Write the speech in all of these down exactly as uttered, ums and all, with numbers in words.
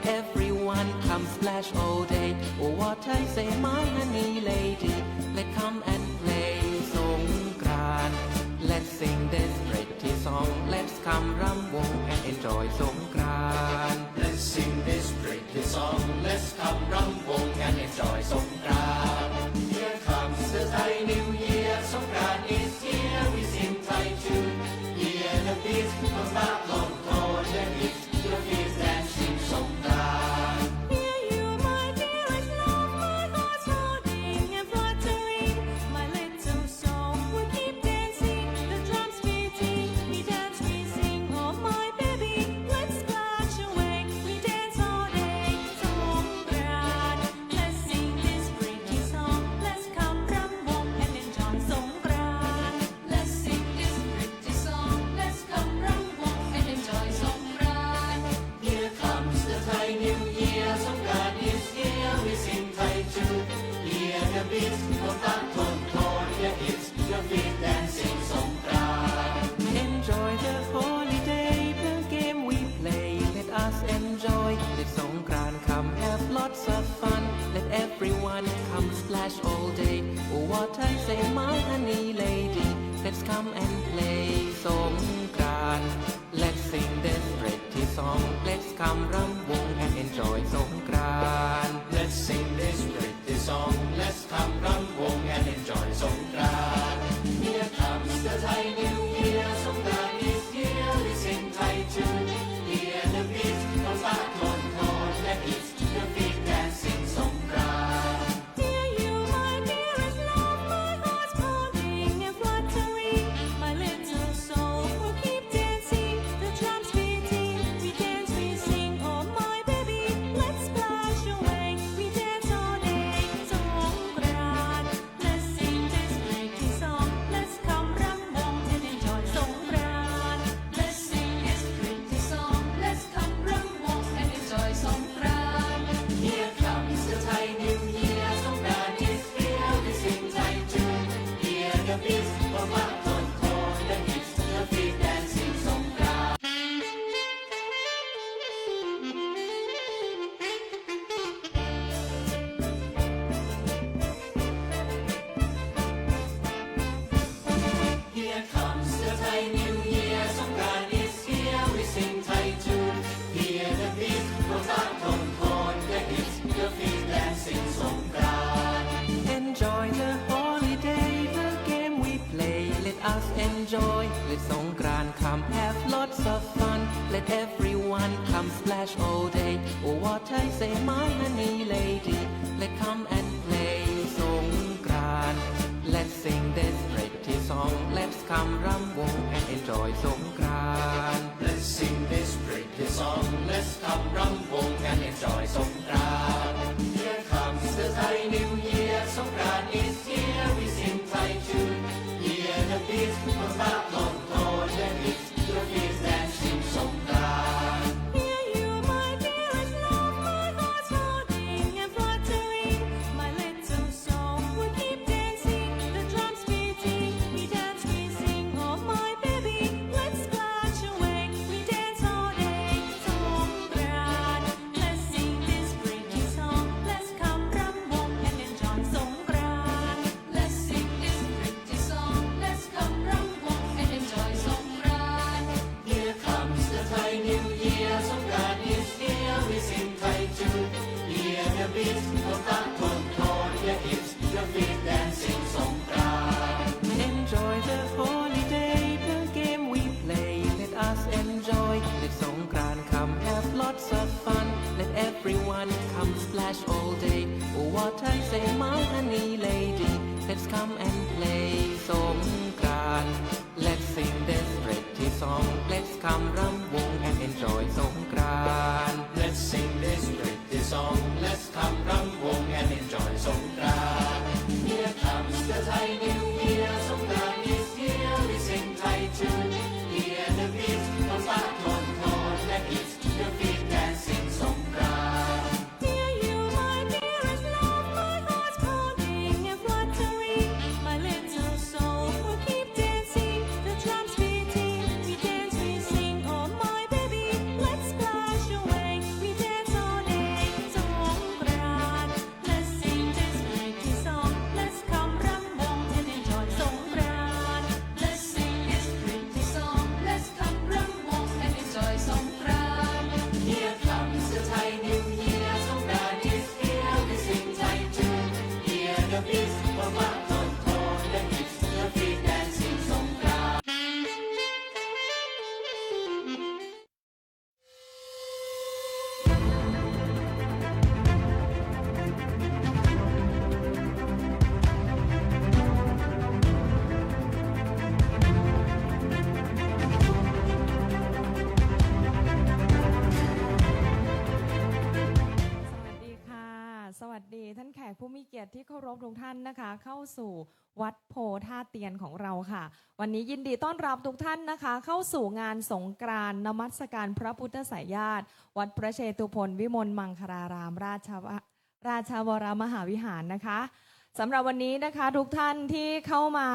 Everyone come splash all day. Oh, what I say, my honey lady. Let's come and play สงกรานต์. Let's sing this pretty song. Let's come รำวง and enjoy สงกรานต์. Let's sing this pretty song. Let's come รำวง and enjoy สงกรานต์. Here comes the Thai New Year. สงกรานต์ is here. We sing Thai tune. Hear the beats, คนปะ คนโทน the hits. Your feet dancing สงกรานต์. Hear you, my dearest love, my heart's holding and fluttering. My little soul will keep dancing, the drums beating, we dance, we sing. Oh, my baby, let's splash away. We dance all day, สงกรานต์. Let's sing this pretty song. Let's come รำวง and enjoy สงกรานต์. Let's sing this pretty song. Let's come รำวง and enjoy สงกรานต์. Here comes the Thai New Year. สงกรานต์ is here. We sing Thai tune. Hear the beats, คนปะ คนโทน the hits. Your feet dancing สงกรานต์. Enjoy the holiday, the game we play. Let us enjoy. Let สงกรานต์ come, have lots of fun. Let everyone come splash all day. Oh, what I say, my honey lady. Let's come and play สงกรานต์. Let's sing this pretty song. Let's come รำวง and enjoy สงกรานต์. Let's sing this pretty song. Let's come รำวง and enjoy สงกรานต์. Here comes the Thai New Year. สงกรานต์ is here. We sing Thai tune. Hear the beats, คนปะ คนโทน the hits. Your feet dancing สงกรานต์. Hear you, my dearest love, my heart's pounding and fluttering. My little soul will keep dancing, the drums beating, we dance, we sing. Oh, my baby, let's splash away. We dance all day, สงกรานต์. Let's sing this pretty song. Let's come รำวง and enjoy สงกรานต์. Let's sing this pretty song. Let's come รำวง and enjoy สงกรานต์. Here comes the Thai New Year. สงกรานต์ is here. We sing Thai tune. Hear the beats, คนปะ คนโทน the hits. Your feet dancing สงกรานต์. Here comes the Thai New Year. สงกรานต์ is here. We sing Thai tune. Hear the beat. คนปะ คนโทน the hits. Your feet dancing สงกรานต์. Enjoy the holiday, the game we play. Let us enjoy. Let สงกรานต์ come, have lots of fun. Let everyone come splash all day. Oh, what I say, my honey lady. Let come and play สงกรานต์. Let's sing this pretty song. Let's come รำวง and enjoy สงกรานต์. Let's sing this pretty song. Let's come รำวง and enjoy สงกรานต์. Here comes the Thai New Year. สงกรานต์ is here. We sing Thai tune. Hear the beats, คนปะ คนโทน the hits. Your feet dancing สงกรานต์. Hear you, my dearest love, my heart's holding and fluttering. My little soul will keep dancing, the drums beating, we dance, we sing. Oh, my baby, let's splash away. We dance all day, สงกรานต์. Let's sing this pretty song. Let's come รำวง and enjoy สงกรานต์. Let's sing this pretty song. Let's come รำวง and enjoy สงกรานต์. Here comes the Thai New Year. สงกรานต์ is here. We sing Thai tune. Hear the beats, คนปะ คนโทน the hits. Your feet dancing สงกรานต์. Enjoy the holiday, the game we play. Let us enjoy. Let สงกรานต์ come, have lots of fun. Let everyone come splash all day. Oh, what I say, my honey lady. Let's come and play สงกรานต์. Let's sing this pretty song. Let's come รำวง and enjoy สงกรานต์. Let's sing this pretty song. Let's come รำวง and enjoy สงกรานต์. Here comes the Thai New Year. สงกรานต์ is here. We sing Thai tune. Hear the beats, คนปะ คนโทน the hits. Your feet dancing สงกรานต์. Hear you, my dearest love, my heart's pounding and fluttering. My little soul will keep dancing, the drums beating, we dance, we sing. Oh, my baby, let's splash away. We dance all ท่านแขกผู้มีเกียรติที่เคารพทุกท่านนะคะ เข้าสู่วัดโพธิ์ท่าเตียนของเราค่ะ วันนี้ยินดีต้อนรับทุกท่านนะคะ เข้าสู่งานสงกรานต์นมัสการพระพุทธไสยญาติ วัดพระเชตุพนวิมลมังคลาราม ราชวะ ราชวรมหาวิหารนะคะ สำหรับวันนี้นะคะ ทุกท่านที่เข้ามา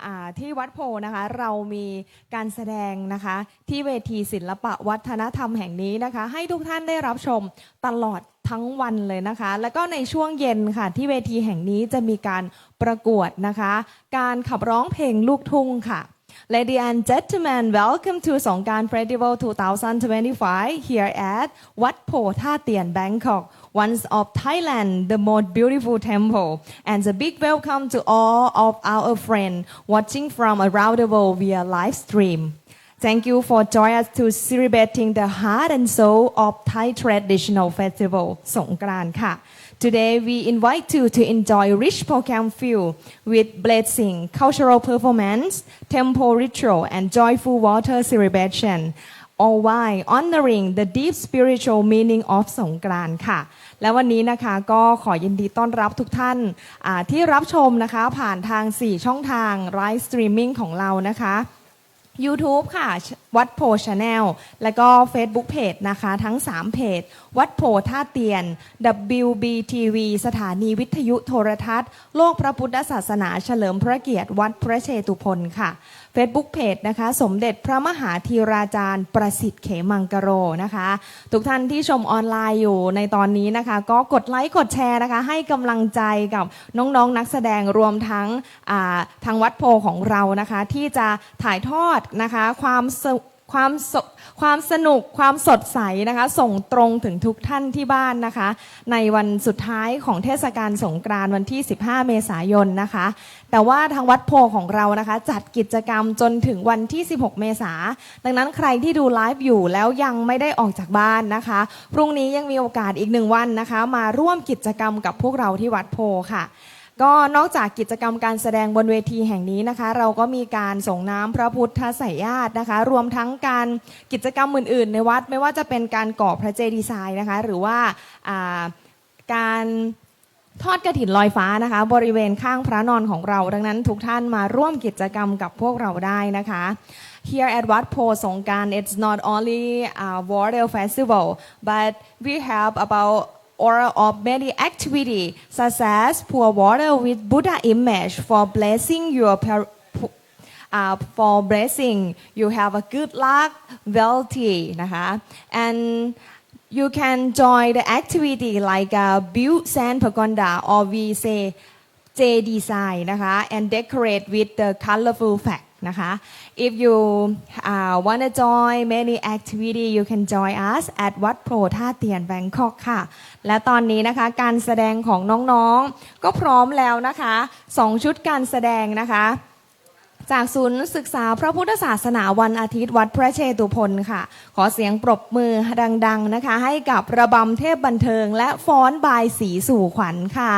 อ่า ที่วัดโพธิ์นะคะ เรามีการแสดงนะคะ ที่เวทีศิลปะวัฒนธรรมแห่งนี้นะคะ ให้ทุกท่านได้รับชมตลอดทั้งวันเลยนะคะ แล้วก็ในช่วงเย็นค่ะ ที่เวทีแห่งนี้จะมีการประกวดนะคะ การขับร้องเพลงลูกทุ่งค่ะ Ladies and gentlemen, welcome to Songkran Festival two thousand twenty-five here at Wat Pho Tha Tien, Bangkok, one of Thailand, the most beautiful temple, and a big welcome to all of our friends watching from around the world via live stream. Thank you for joining us to celebrating the heart and soul of Thai traditional festival, Songkran ค่ะ. Today, we invite you to enjoy rich program filled with blessing, cultural performance, temple ritual, and joyful water celebration, all while honoring the deep spiritual meaning of สงกรานต์ ค่ะ. และวันนี้นะคะ ก็ขอยินดีต้อนรับทุกท่าน อ่า ที่รับชมนะคะ ผ่านทางสี่ช่องทาง live streaming ของเรานะคะ YouTube ค่ะ Wat Pho Channel แล้วก็ Facebook Page นะคะ ทั้งสามเพจ วัดโพธิ์ท่าเตียน ดับเบิลยูบีทีวี สถานีวิทยุโทรทัศน์โลกพระพุทธศาสนาเฉลิมพระเกียรติวัดพระเชตุพนค่ะ Facebook Page นะคะ สมเด็จพระมหาธีราจารย์ประสิทธิ์เขมังกะโรนะคะ ทุกท่านที่ชมออนไลน์อยู่ในตอนนี้นะคะ ก็กดไลค์กดแชร์นะคะ ให้กำลังใจกับน้องๆนักแสดง รวมทั้ง อ่า ทางวัดโพธิ์ของเรานะคะ ที่จะถ่ายทอดนะคะ ความสุข ความสุข ความสนุก ความสดใสนะคะ ส่งตรงถึงทุกท่านที่บ้านนะคะ ในวันสุดท้ายของเทศกาลสงกรานต์ วันที่สิบห้าเมษายนนะคะ แต่ว่าทางวัดโพธิ์ของเรานะคะ จัดกิจกรรมจนถึงวันที่สิบหกเมษา ดังนั้นใครที่ดูไลฟ์อยู่แล้วยังไม่ได้ออกจากบ้านนะคะ พรุ่งนี้ยังมีโอกาสอีกหนึ่งวันนะคะ มาร่วมกิจกรรมกับพวกเราที่วัดโพธิ์ค่ะ ก็นอกจากกิจกรรมการแสดงบนเวทีแห่งนี้นะคะ เราก็มีการสรงน้ำพระพุทธไสยญาตินะคะ รวมทั้งการกิจกรรมอื่นๆในวัด ไม่ว่าจะเป็นการก่อพระเจดีย์ทรายนะคะ หรือว่า อ่า การทอดกฐินลอยฟ้านะคะ บริเวณข้างพระนอนของเรา ดังนั้นทุกท่านมาร่วมกิจกรรมกับพวกเราได้นะคะ Here at Wat Pho Songkran, it's not only a water festival, but we have about all of many activities such as pour water with Buddha image for blessing your per-, pu-, uh, for blessing you have a good luck, wealthy นะคะ and you can join the activity like a build sand pagoda or we say เจดีย์ทรายนะคะ and decorate with the colorful flag นะคะ If you, uh, wanna join many activity, you can join us at Wat Pho Tha Tien Bangkok ค่ะ และตอนนี้นะคะ การแสดงของน้องๆก็พร้อมแล้วนะคะ สองชุดการแสดงนะคะ จากศูนย์ศึกษาพระพุทธศาสนาวันอาทิตย์วัดพระเชตุพนค่ะ ขอเสียงปรบมือดังๆนะคะ ให้กับระบำเทพบันเทิงและฟ้อนบายศรีสู่ขวัญค่ะ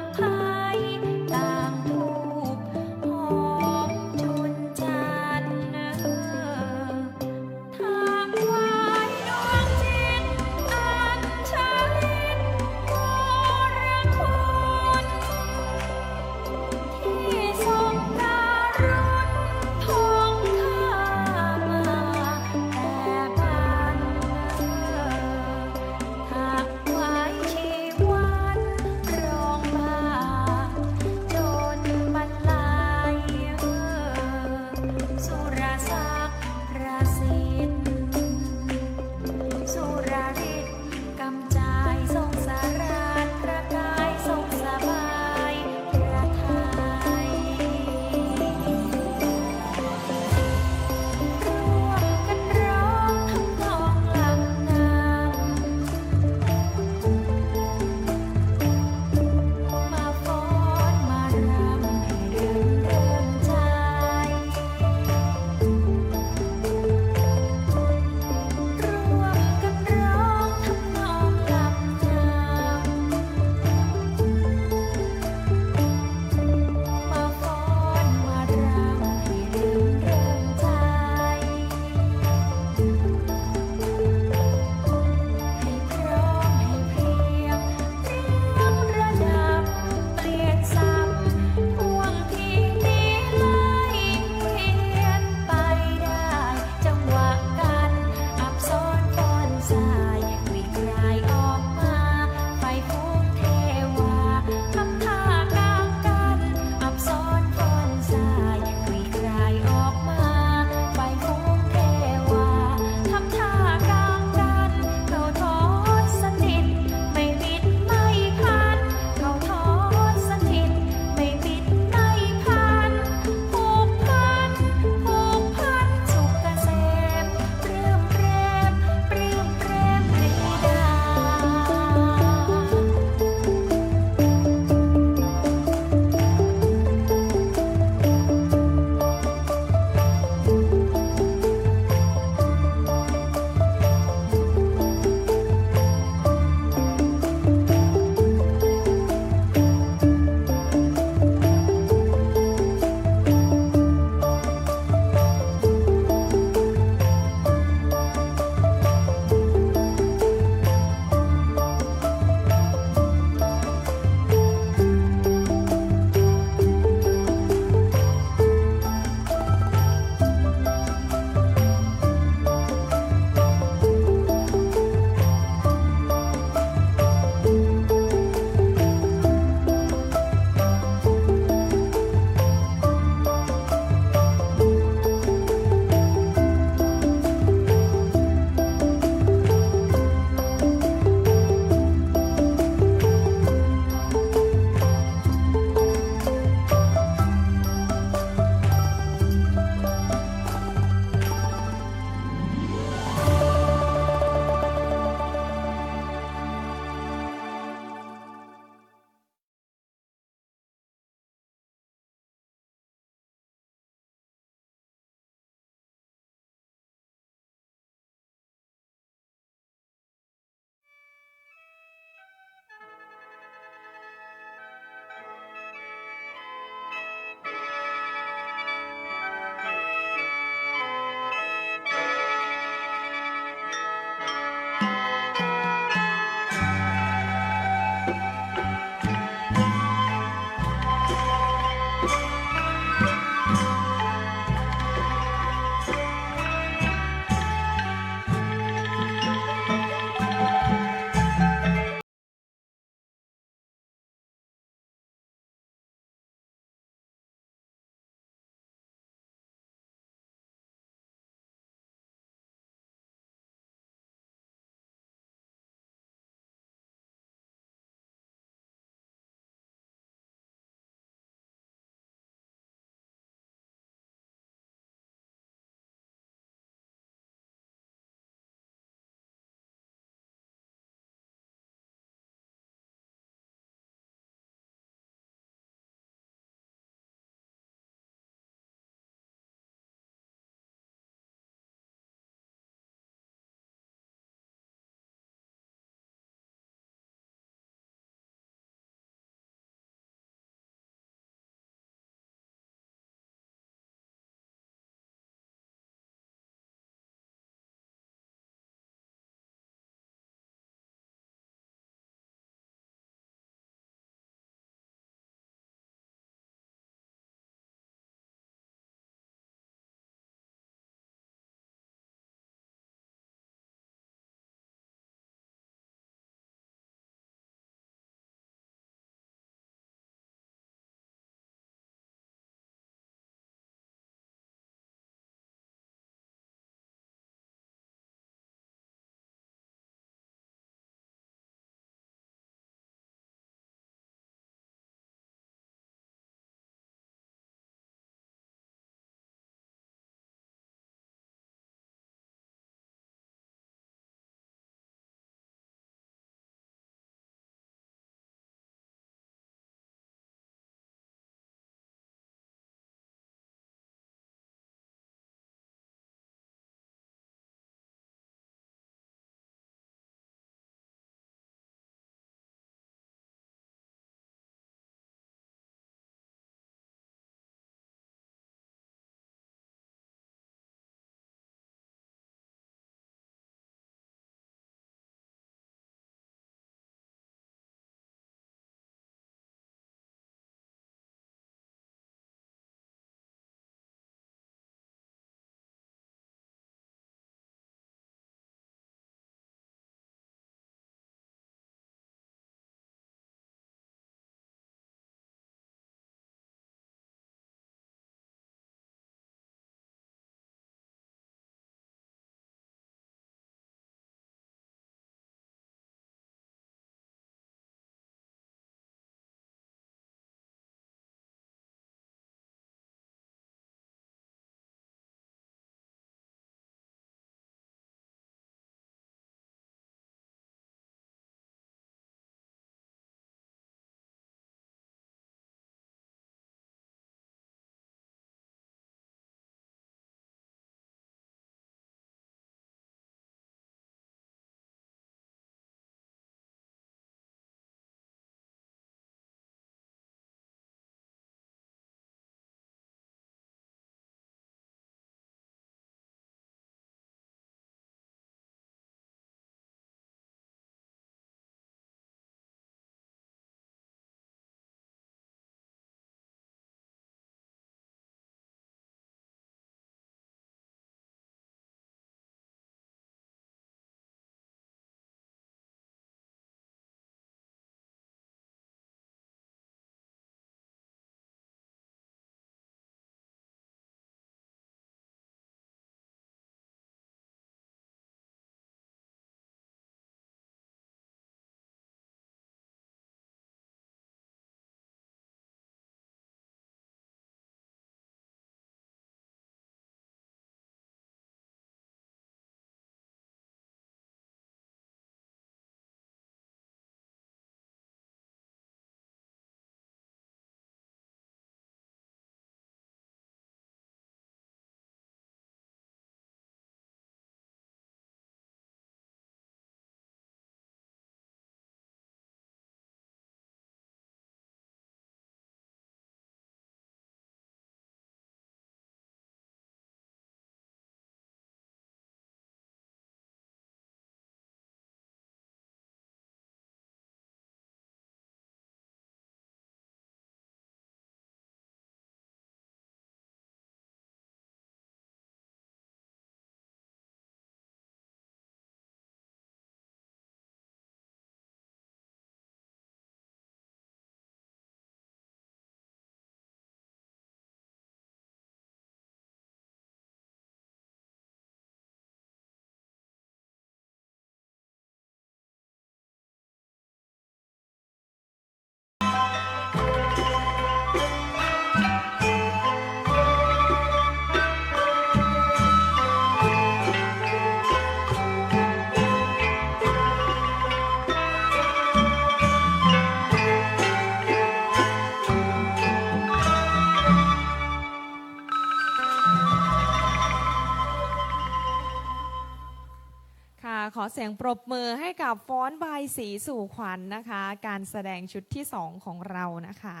เสียงปรบมือให้กับฟ้อนบายศรีสู่ขวัญนะคะ การแสดงชุดที่สองของเรานะคะ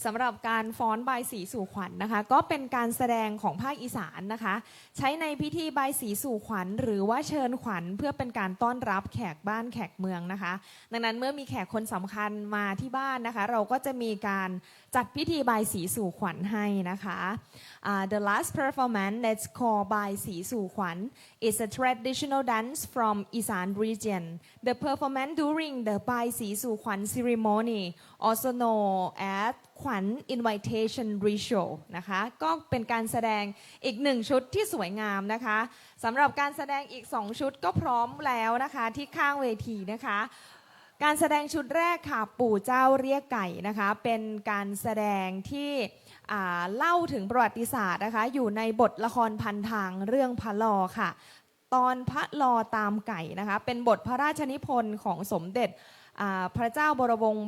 สำหรับการฟ้อนบายศรีสู่ขวัญนะคะ ก็เป็นการแสดงของภาคอีสานนะคะ ใช้ในพิธีบายศรีสู่ขวัญ หรือว่าเชิญขวัญ เพื่อเป็นการต้อนรับแขกบ้านแขกเมืองนะคะ ดังนั้นเมื่อมีแขกคนสำคัญมาที่บ้านนะคะ เราก็จะมีการจัดพิธีบายศรีสู่ขวัญให้นะคะ Uh, the last performance that's called บายศรีสู่ขวัญ is a traditional dance from Isan region. The performance during the บายศรีสู่ขวัญ ceremony, also known as ขวัญ invitation ritual นะคะ ก็เป็นการแสดงอีกหนึ่งชุดที่สวยงามนะคะ สำหรับการแสดงอีกสองชุดก็พร้อมแล้วนะคะ ที่ข้างเวทีนะคะ การแสดงชุดแรกค่ะ ปู่เจ้าเรียกไก่นะคะ เป็นการแสดงที่ อ่า เล่าถึงประวัติศาสตร์นะคะ อยู่ในบทละครพันทางเรื่องพระลอค่ะ ตอนพระลอตามไก่นะคะ เป็นบทพระราชนิพนธ์ของสมเด็จ อ่า พระเจ้าบรวงศ์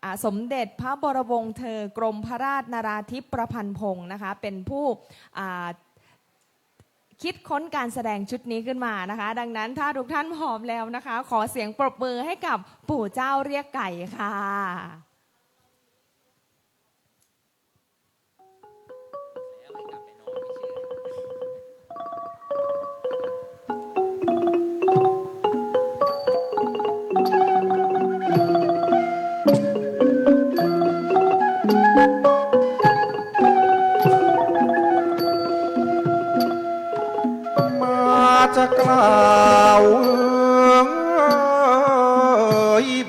อ่า สมเด็จพระบรวงศ์เธอกรมพระราชนราธิปประพันธ์พงศ์นะคะ เป็นผู้ อ่า คิดค้นการแสดงชุดนี้ขึ้นมานะคะ ดังนั้นถ้าทุกท่านพร้อมแล้วนะคะ ขอเสียงปรบมือให้กับปู่เจ้าเรียกไก่ค่ะ มาจะกล่าว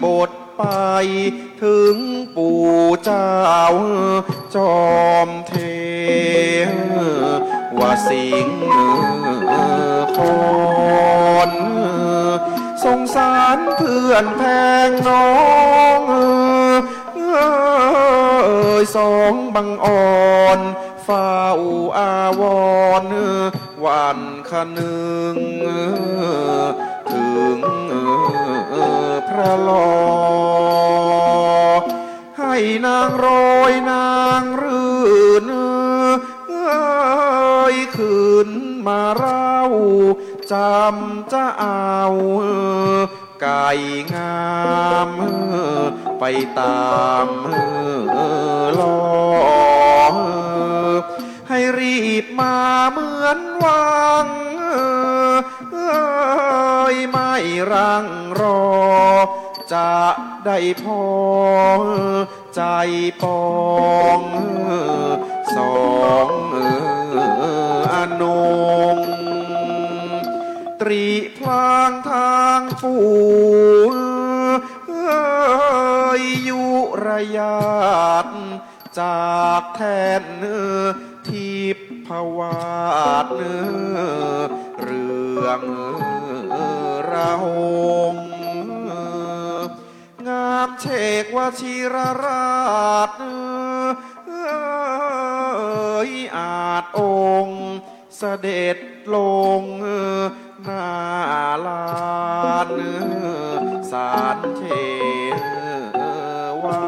บทไป ถึงปู่เจ้าจอมเทวะสิงห์คอน สงสารเพื่อนแพงน้องเอยสองบังอ่อน เฝ้าอาวรณ์หวั่นคะนึง ถึงพระลอ ให้นางรอยนางรื่น เอ่ยคืนมาเล่า จำจะเอา ไก่งามไปตามลอ ให้รีบมาเหมือนวัง เอ่ยไม่รังรอ จะได้พอ ใจปองสองอนง ตรีพลางทางปู่เอ่ยยุรยาต จากแท่นทิพวาสเรื่องระหง งามเชกวชิรราชเอ่ยอาจองค์ เสด็จลงหน้าลานศาลเทวา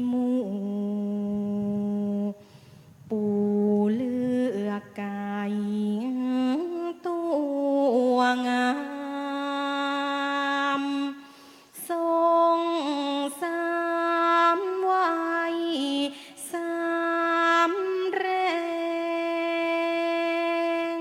หมู่ ปู่เลือกไก่ ตวงาม ทรงสามไหว้สามแรง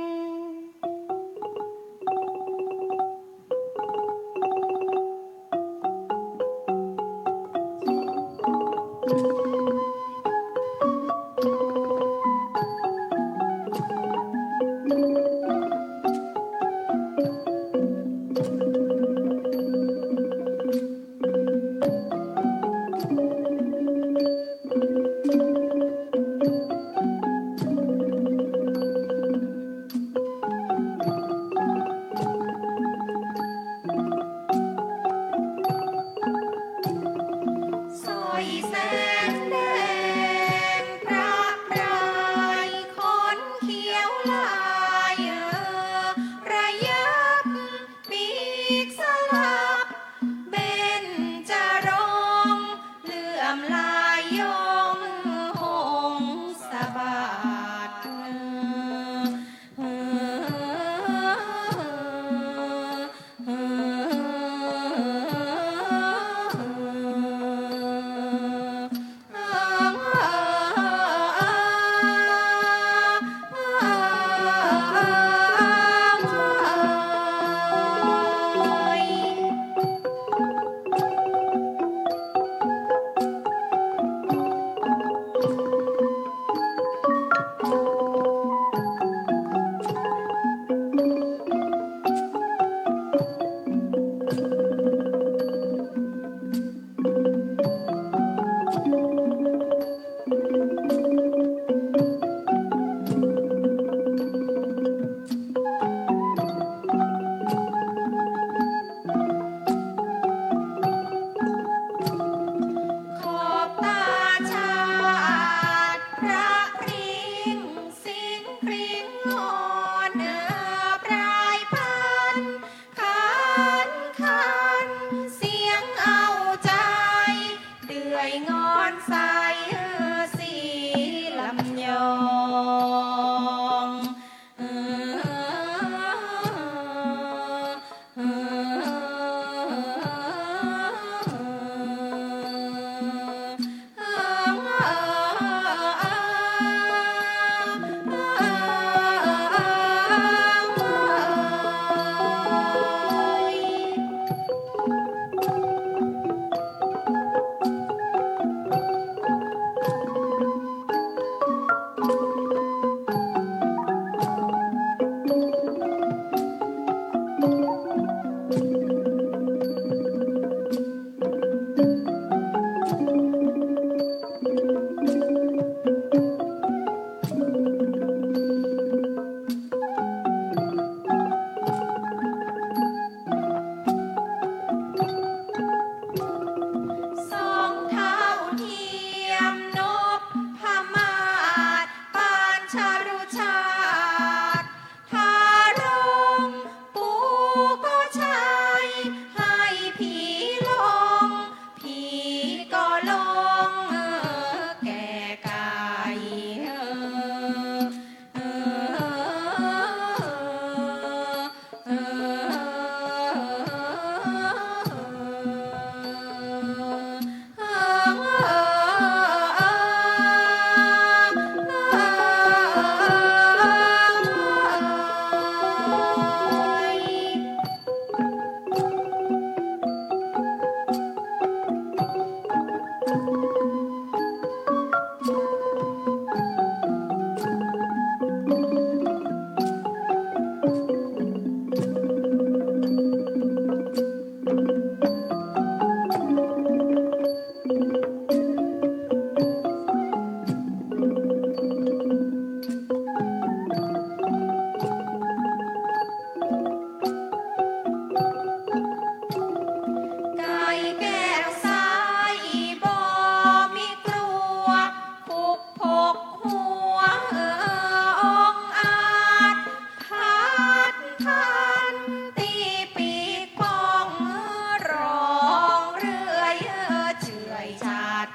สร้อยแสงแดงประปราย ขนเขียวลาย เออ ระยับ ปีกสลับ เบญจรงค์ เหลื่อมลายยง หงส์สะบัด ขอบตาชาดพระพริ้ง สิงห์พริ้งอ่อน เออ ปลายพันธุ์ ขันขัน เสียงเอาใจ เดื่อยงอนใส เออ สีลำยอง เออ เออ เออ เออ เออ เออ เ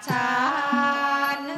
ฉัน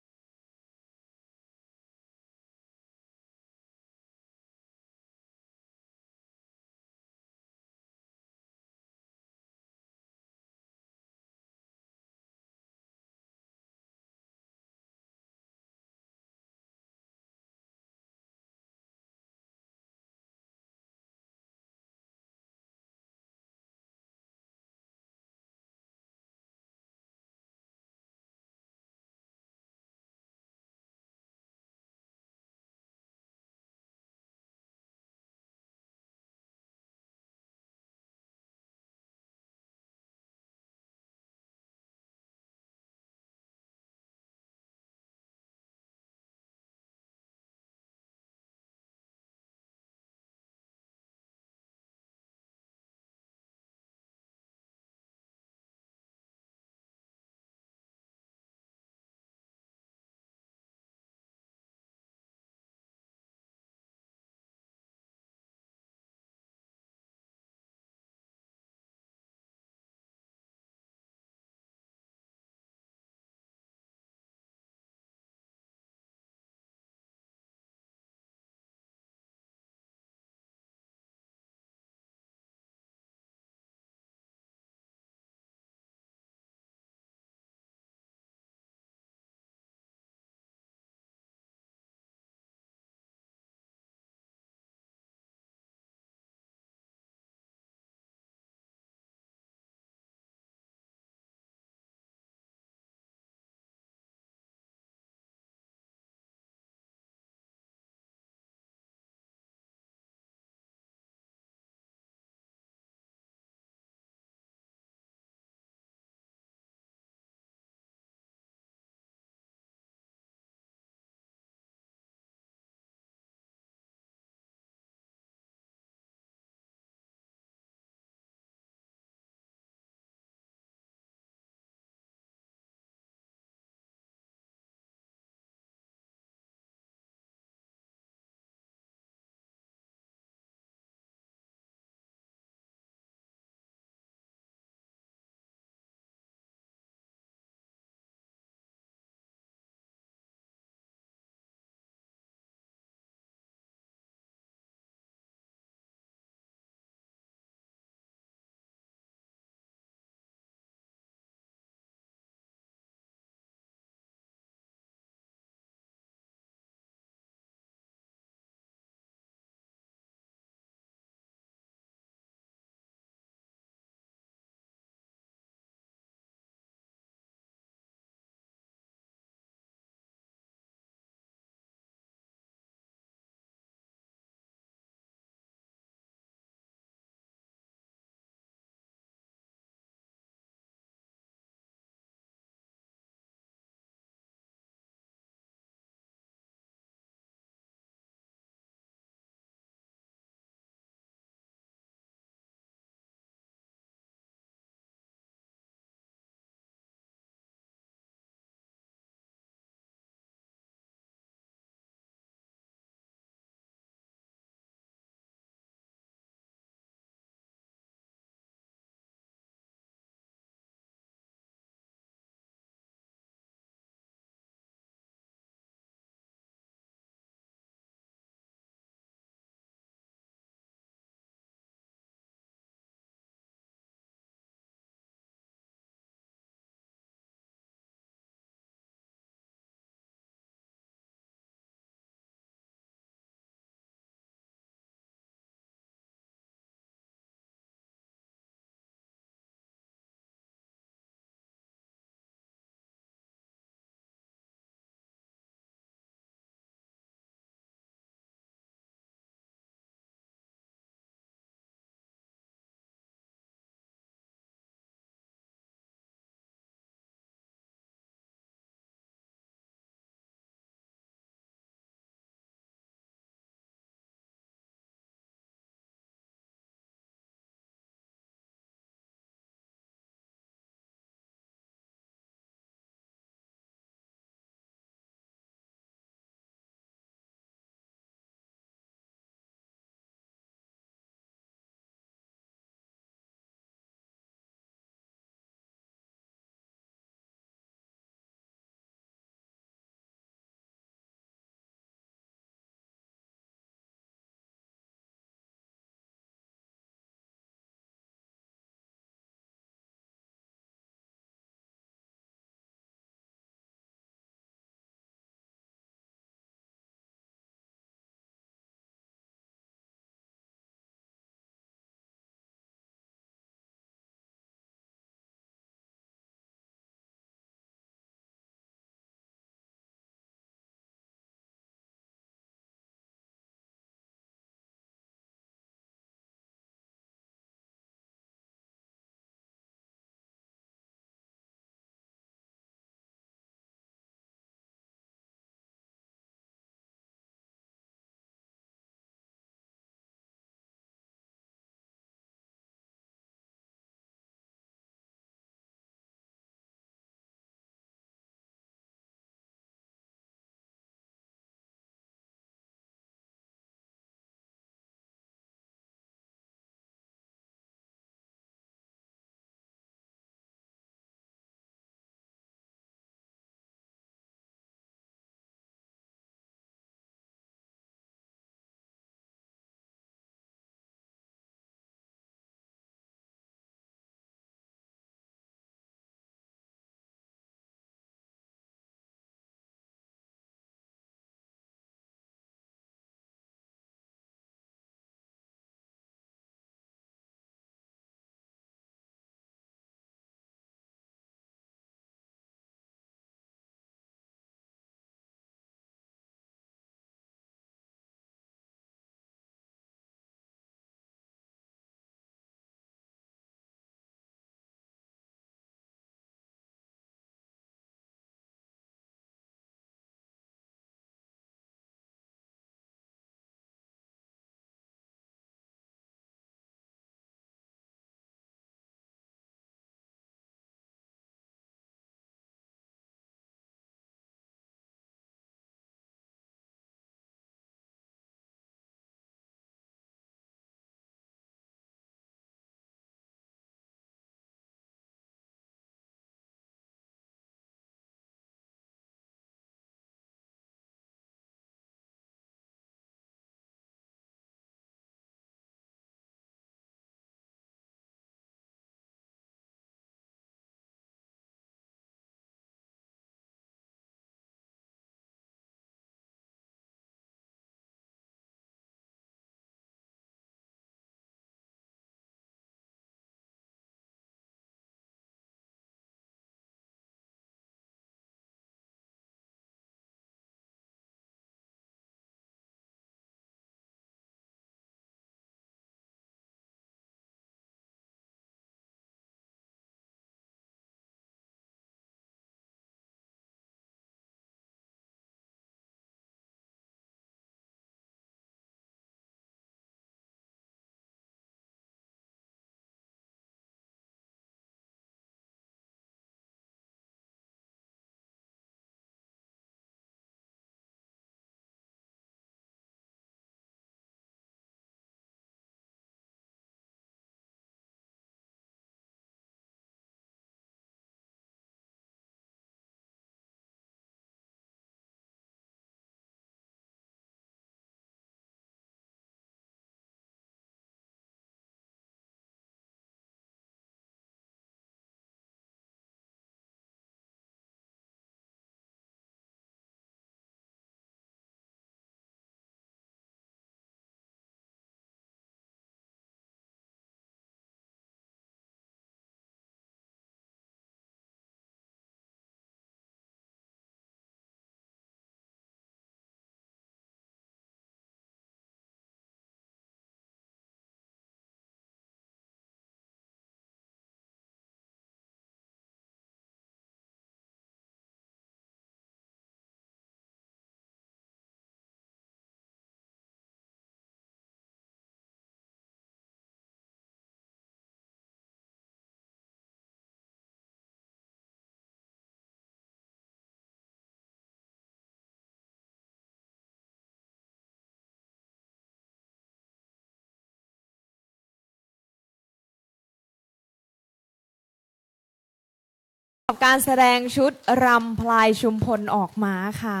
กับการแสดงชุดรำพลายชุมพลออกมาค่ะ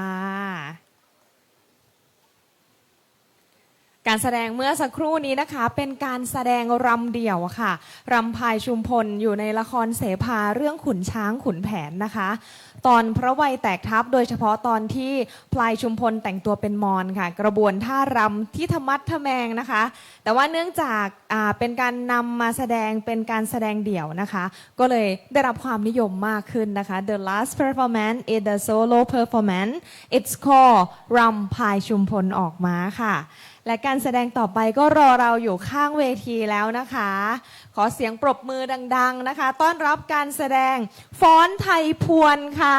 การแสดงเมื่อสักครู่นี้นะคะ เป็นการแสดงรำเดี่ยวค่ะ รำพลายชุมพลอยู่ในละครเสภาเรื่องขุนช้างขุนแผนนะคะ ตอนพระวัยแตกทัพ โดยเฉพาะตอนที่พลายชุมพลแต่งตัวเป็นมอนค่ะ กระบวนท่ารำที่ทะมัดทะแมงนะคะ แต่ว่าเนื่องจาก อ่า เป็นการนำมาแสดงเป็นการแสดงเดี่ยวนะคะ ก็เลยได้รับความนิยมมากขึ้นนะคะ The last performance is the solo performance. It's called รำพลายชุมพลออกมาค่ะ และการแสดงต่อไปก็รอเราอยู่ข้างเวทีแล้วนะคะ ขอเสียงปรบมือดังๆนะคะ ต้อนรับการแสดงฟ้อนไทยพวนค่ะ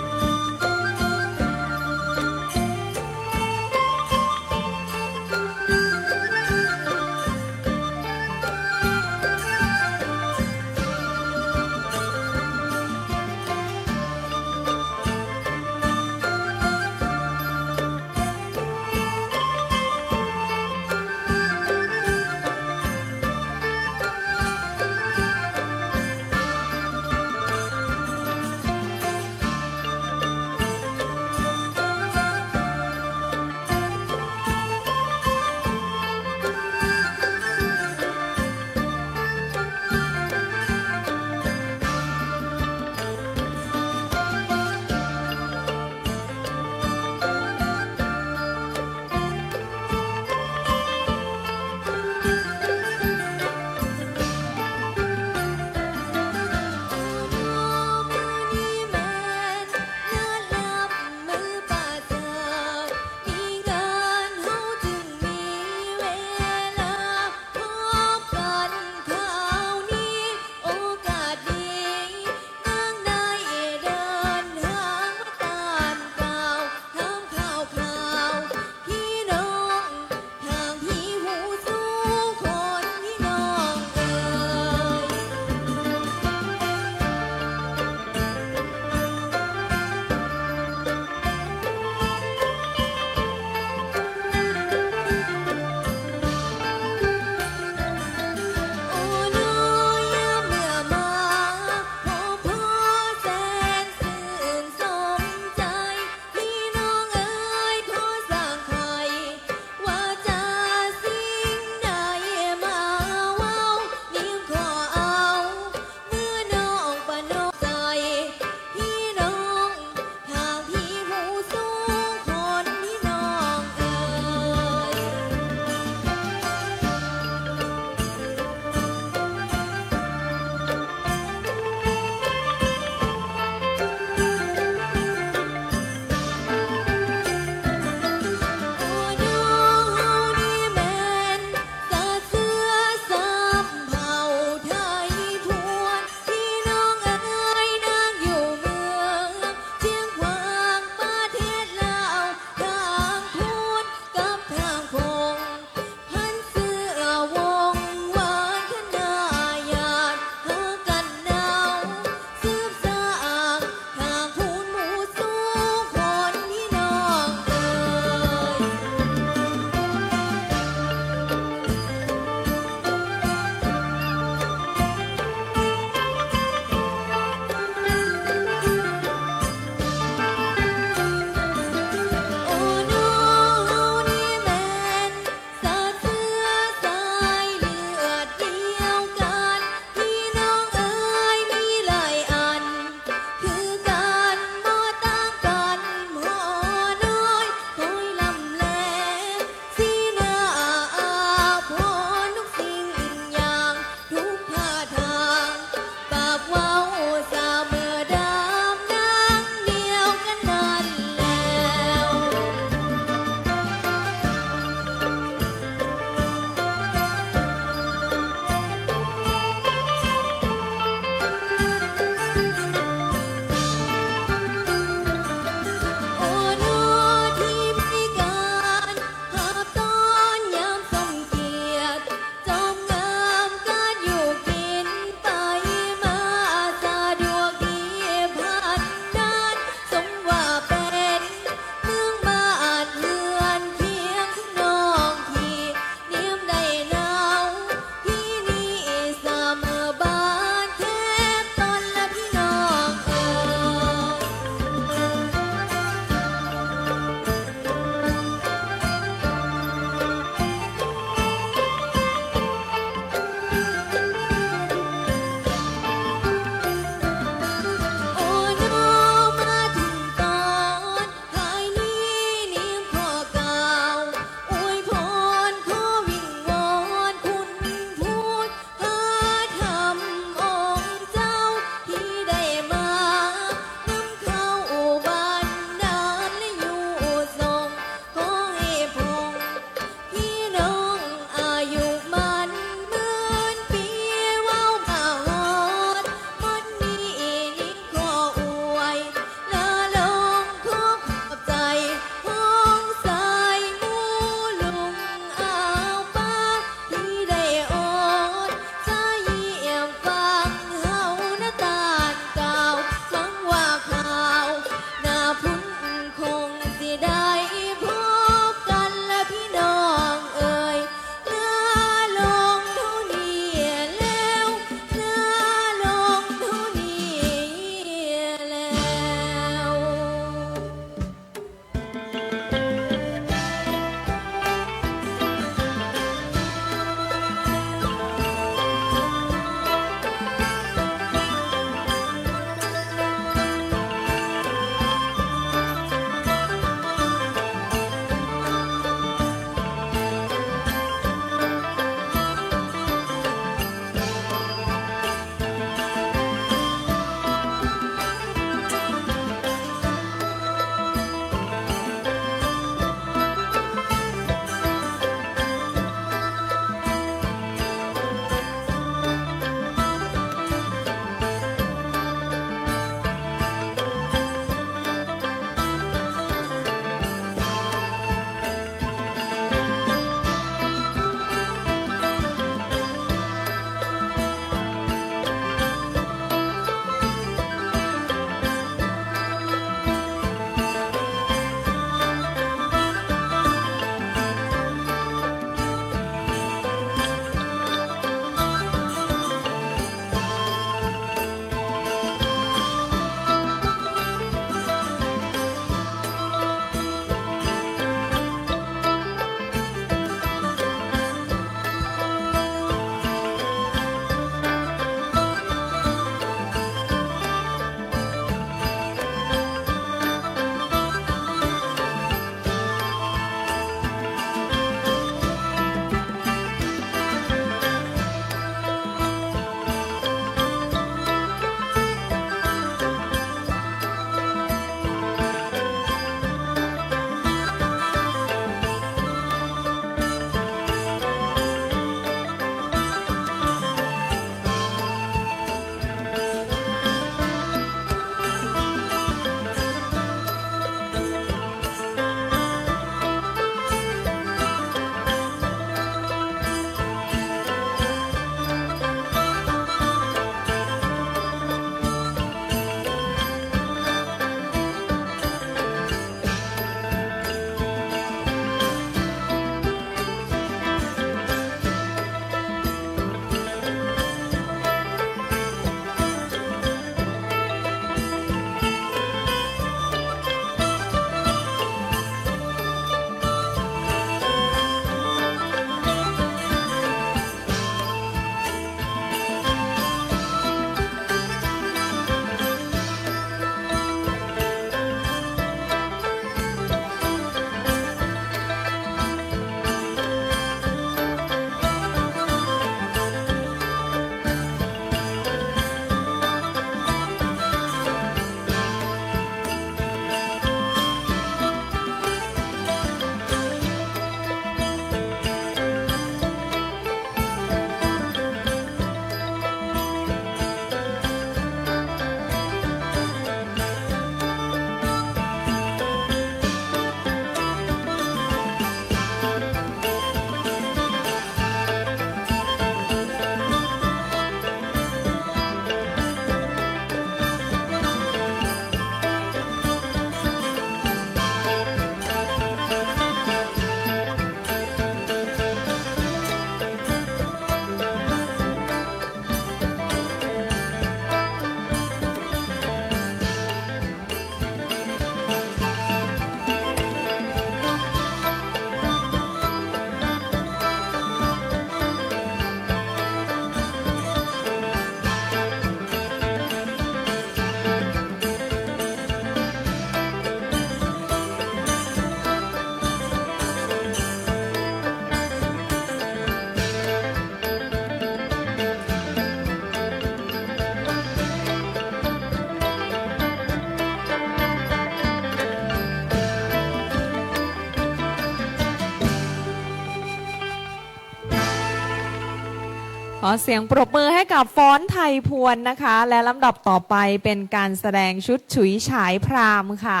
ขอเสียงปรบมือให้กับฟ้อนไทยพวนนะคะ และลำดับต่อไปเป็นการแสดงชุดฉุยฉายพราหมณ์ค่ะ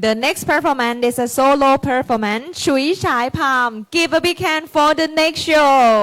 The next performance is a solo performance ฉุยฉายพราหมณ์ Give a big hand for the next show.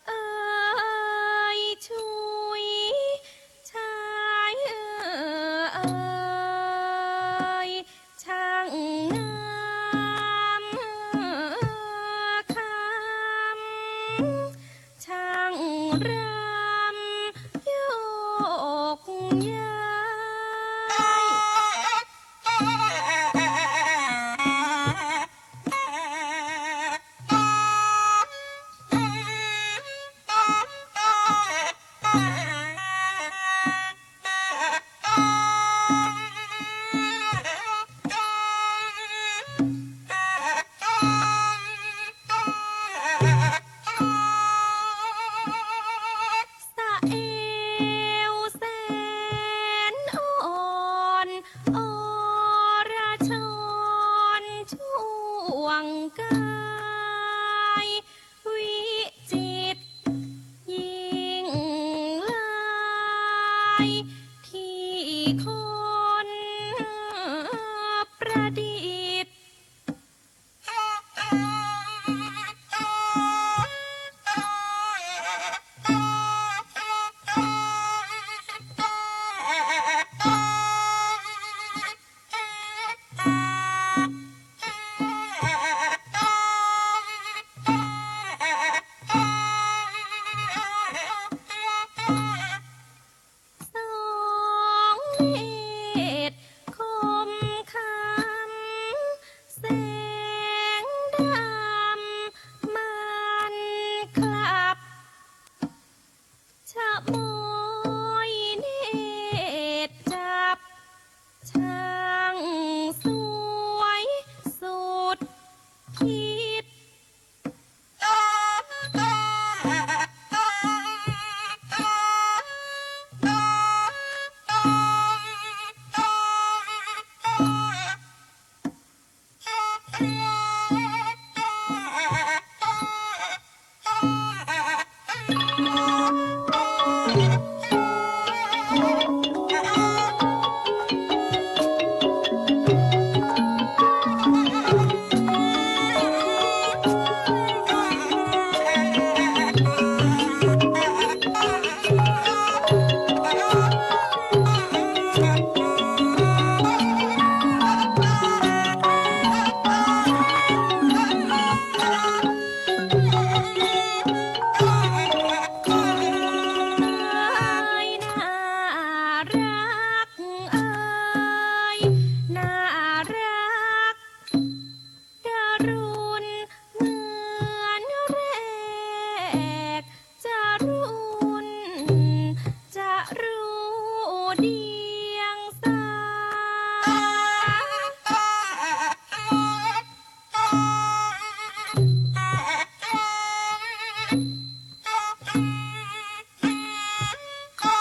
เอ่ย ชุยฉายเอ่ย ช่างงามคำ ช่างรำโยกย้าย สะเอวแสนอ่อน อรชรช่วงกาย วิจิตรยิ่งลาย ที่คนประดิษฐ์ สองเนตรคมคำ แสงดำมันคลับ ชะม้อยเนตรจับ ช่างสวยสุดคิด น่ารักเอ่ย น่ารัก ดารุณเหมือนแรก จารุณ จารุเดียงสา ก็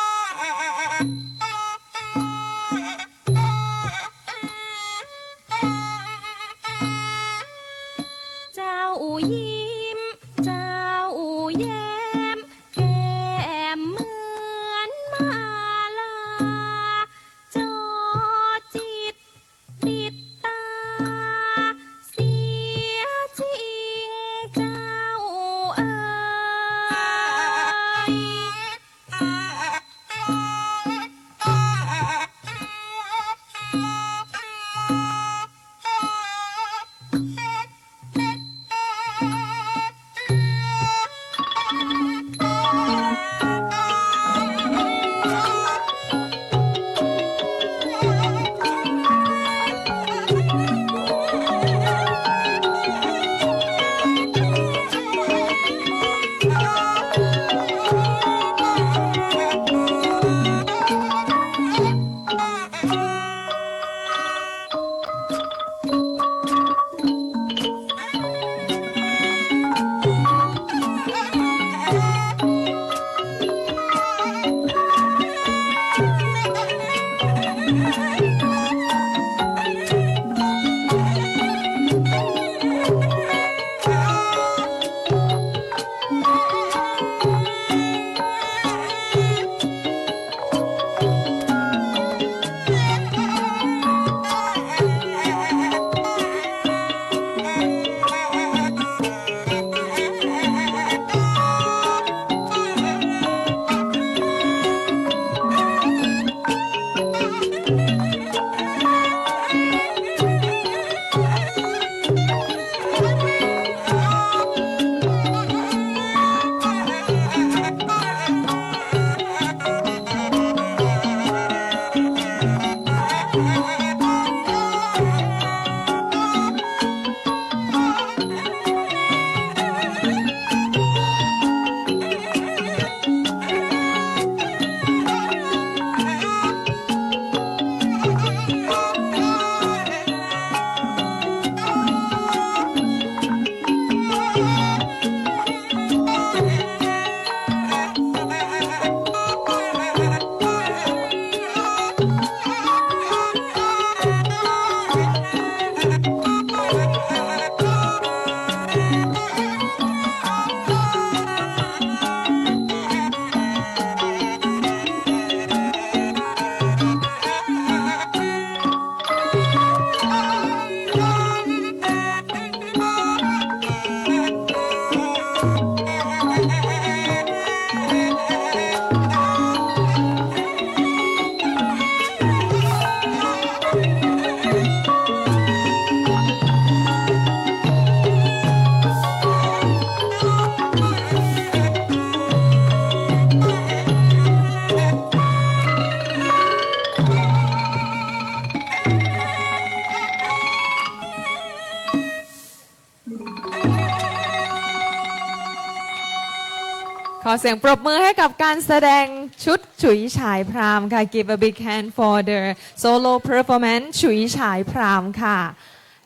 ขอเสียงปรบมือให้กับการแสดงชุดฉุยฉายพราหมณ์ค่ะ Give a big hand for the solo performance ฉุยฉายพราหมณ์ค่ะ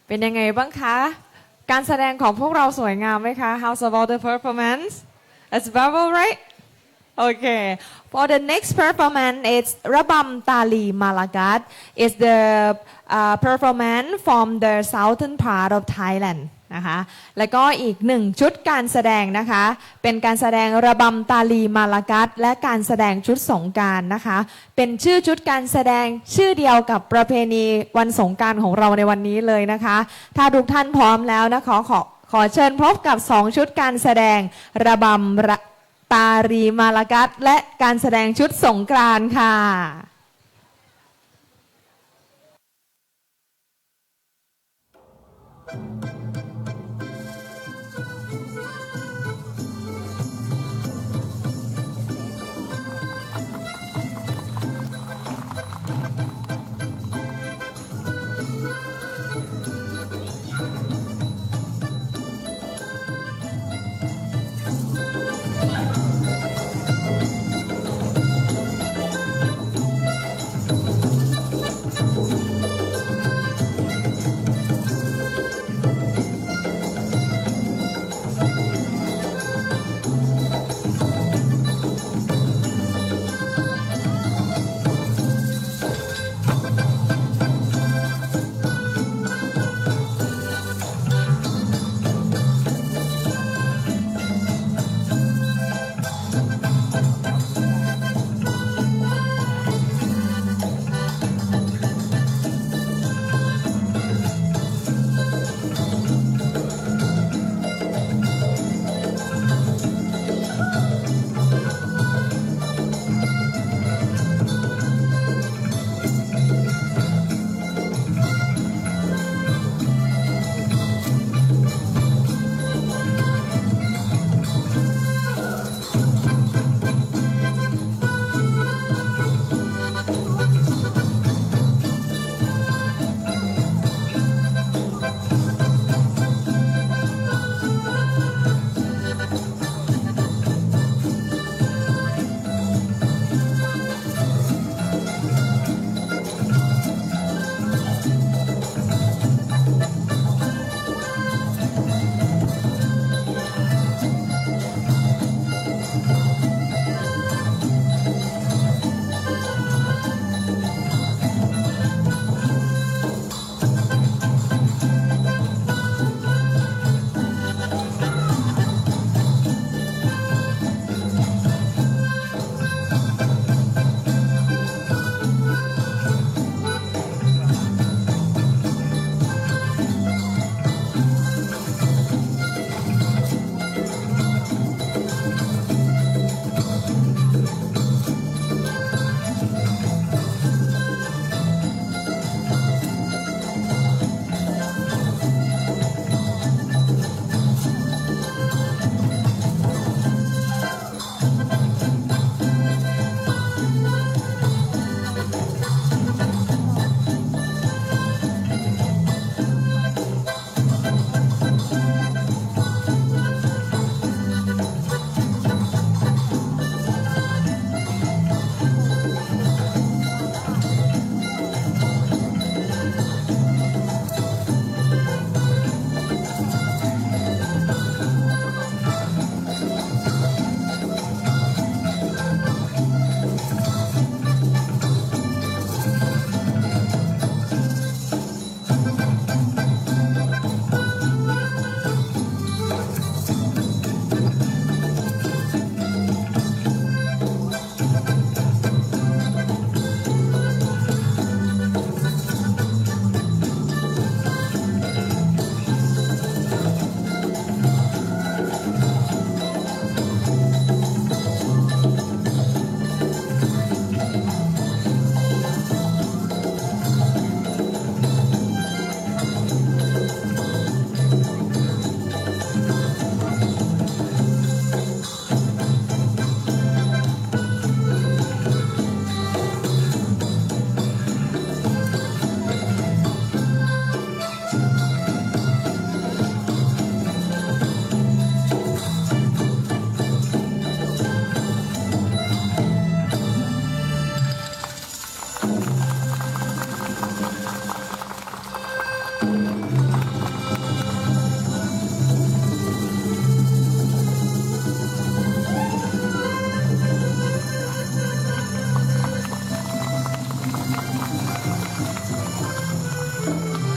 เป็นยังไงบ้างคะ การแสดงของพวกเราสวยงามไหมคะ How's about the performance? It's very right? Okay. For the next performance, it's ระบำตาลีมาลากัด is the uh, performance from the southern part of Thailand นะคะ แล้วก็อีกหนึ่งชุดการแสดงนะคะ เป็นการแสดงระบำตาลีมาลากัด และการแสดงชุดสงกรานต์นะคะ เป็นชื่อชุดการแสดงชื่อเดียวกับประเพณีวันสงกรานต์ของเราในวันนี้เลยนะคะ ถ้าทุกท่านพร้อมแล้วนะคะ ขอ ขอเชิญพบกับสองชุดการแสดงระบำระ ตาลีมาลากัด และการแสดงชุดสงกรานต์ค่ะ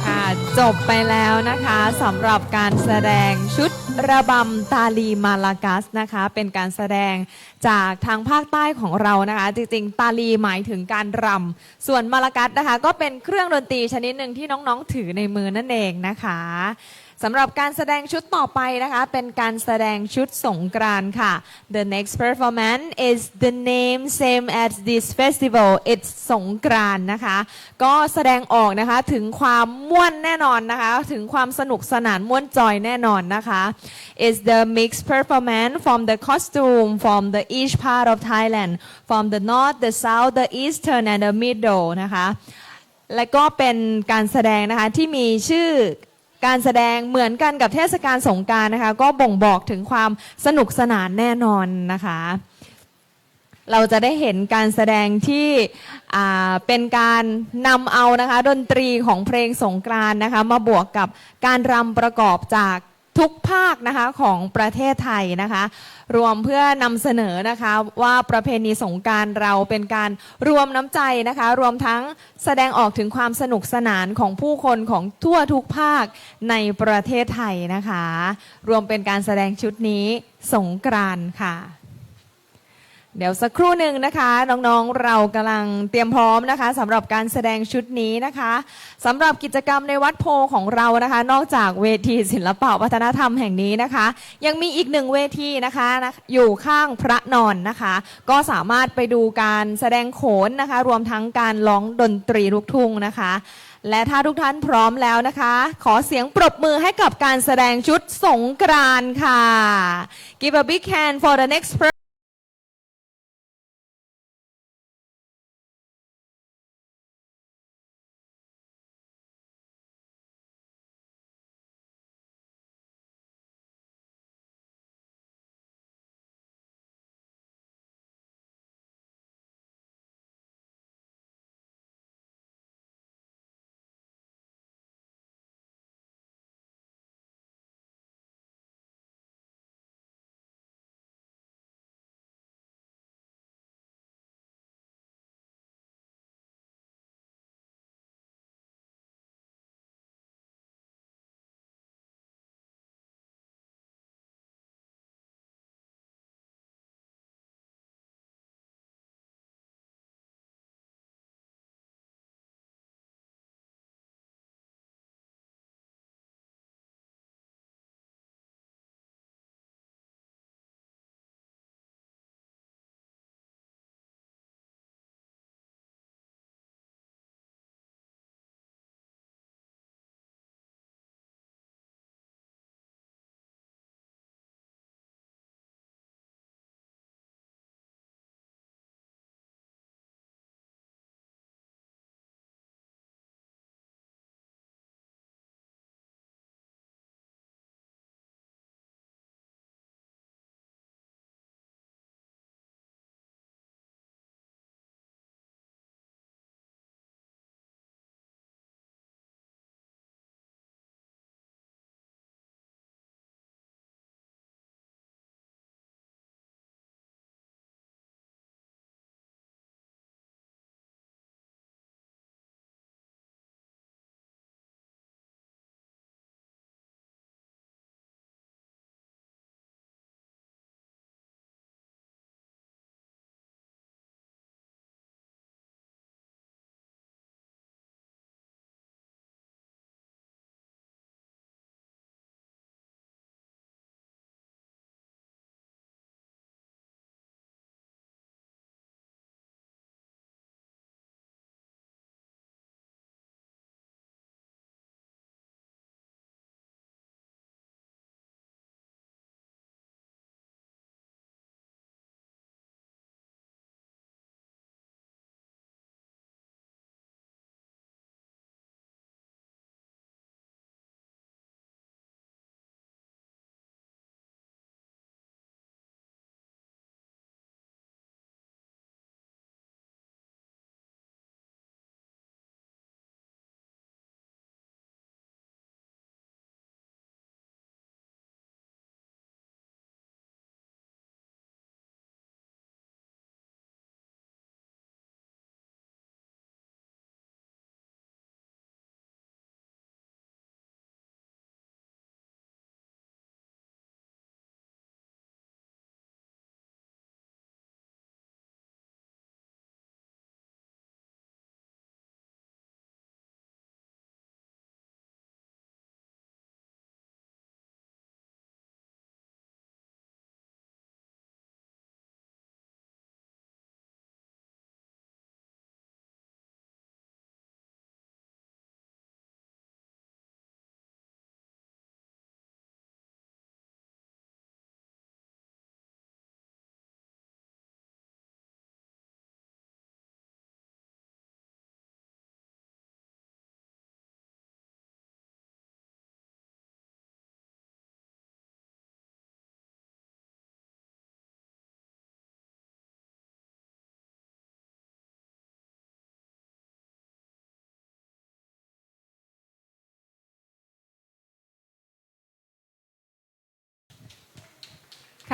ค่ะ จบไปแล้วนะคะ สำหรับการแสดงชุดระบำตาลีมาลากัสนะคะ เป็นการแสดงจากทางภาคใต้ของเรานะคะ จริงๆ ตาลีหมายถึงการรำ ส่วนมาลากัสนะคะ ก็เป็นเครื่องดนตรีชนิดหนึ่งที่น้องๆ ถือในมือนั่นเองนะคะ สำหรับการแสดงชุดต่อไปนะคะ เป็นการแสดงชุดสงกรานต์ค่ะ The next performance is the name same as this festival. It's สงกรานต์นะคะ ก็แสดงออกนะคะ ถึงความม่วนแน่นอนนะคะ ถึงความสนุกสนานม่วนจอยแน่นอนนะคะ It's the mixed performance from the costume from the each part of Thailand, from the north, the south, the eastern and the middle นะคะ และก็เป็นการแสดงนะคะ ที่มีชื่อการแสดงเหมือนกันกับเทศกาลสงกรานต์นะคะ ก็บ่งบอกถึงความสนุกสนานแน่นอนนะคะ เราจะได้เห็นการแสดงที่ อ่า เป็นการนำเอานะคะ ดนตรีของเพลงสงกรานต์นะคะ มาบวกกับการรำประกอบจากทุกภาคนะคะ ของประเทศไทยนะคะ รวมเพื่อนำเสนอนะคะ ว่าประเพณีสงกรานต์เราเป็นการรวมน้ำใจนะคะ รวมทั้งแสดงออกถึงความสนุกสนานของผู้คนของทั่วทุกภาคในประเทศไทยนะคะ รวมเป็นการแสดงชุดนี้สงกรานต์ค่ะ เดี๋ยวสักครู่หนึ่งนะคะ น้องๆ เรากำลังเตรียมพร้อมนะคะ สำหรับการแสดงชุดนี้นะคะ สำหรับกิจกรรมในวัดโพธิ์ของเรานะคะ นอกจากเวทีศิลปะวัฒนธรรมแห่งนี้นะคะ ยังมีอีกหนึ่งเวทีนะคะ นะ อยู่ข้างพระนอนนะคะ ก็สามารถไปดูการแสดงโขนนะคะ รวมทั้งการร้องดนตรีลูกทุ่งนะคะ และถ้าทุกท่านพร้อมแล้วนะคะ ขอเสียงปรบมือให้กับการแสดงชุดสงกรานต์ค่ะ Give a big hand for the next per-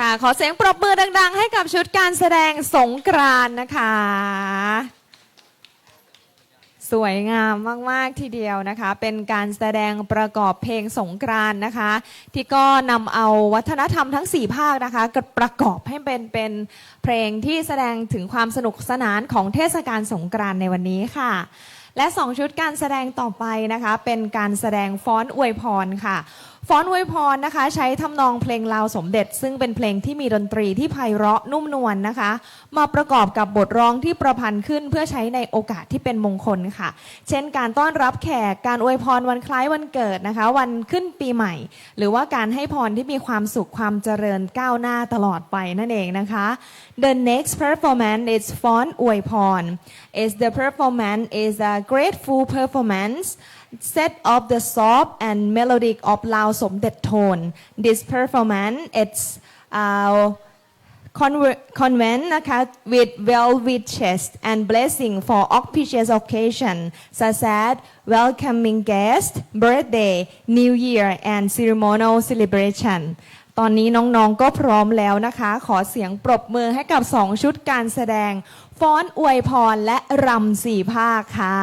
ค่ะ ขอเสียงปรบมือดังๆ ให้กับชุดการแสดงสงกรานต์นะคะ สวยงามมากๆ ทีเดียวนะคะ เป็นการแสดงประกอบเพลงสงกรานต์นะคะ ที่ก็นำเอาวัฒนธรรมทั้งสี่ภาคนะคะ ประกอบให้เป็น เป็นเพลงที่แสดงถึงความสนุกสนานของเทศกาลสงกรานต์ในวันนี้ค่ะ และสองชุดการแสดงต่อไปนะคะ เป็นการแสดงฟ้อนอวยพรค่ะ ฟ้อนอวยพรนะคะ ใช้ทำนองเพลงลาวสมเด็จ ซึ่งเป็นเพลงที่มีดนตรีที่ไพเราะนุ่มนวลนะคะ มาประกอบกับบทร้องที่ประพันธ์ขึ้นเพื่อใช้ในโอกาสที่เป็นมงคลค่ะ เช่น การต้อนรับแขก การอวยพรวันคล้ายวันเกิดนะคะ วันขึ้นปีใหม่ หรือว่าการให้พรที่มีความสุขความเจริญก้าวหน้าตลอดไปนั่นเองนะคะ The next performance is ฟ้อนอวยพร is the performance is a grateful performance set of the soft and melodic of Lao Somdet tone. This performance is uh, conve- convent นะคะ with well wishes and blessing for auspicious occasion such as welcoming guest, birthday, New Year and ceremonial celebration. ตอนนี้น้องๆ ก็พร้อมแล้วนะคะ ขอเสียงปรบมือให้กับสองชุดการแสดง ฟ้อนอวยพรและรำสี่ภาคค่ะ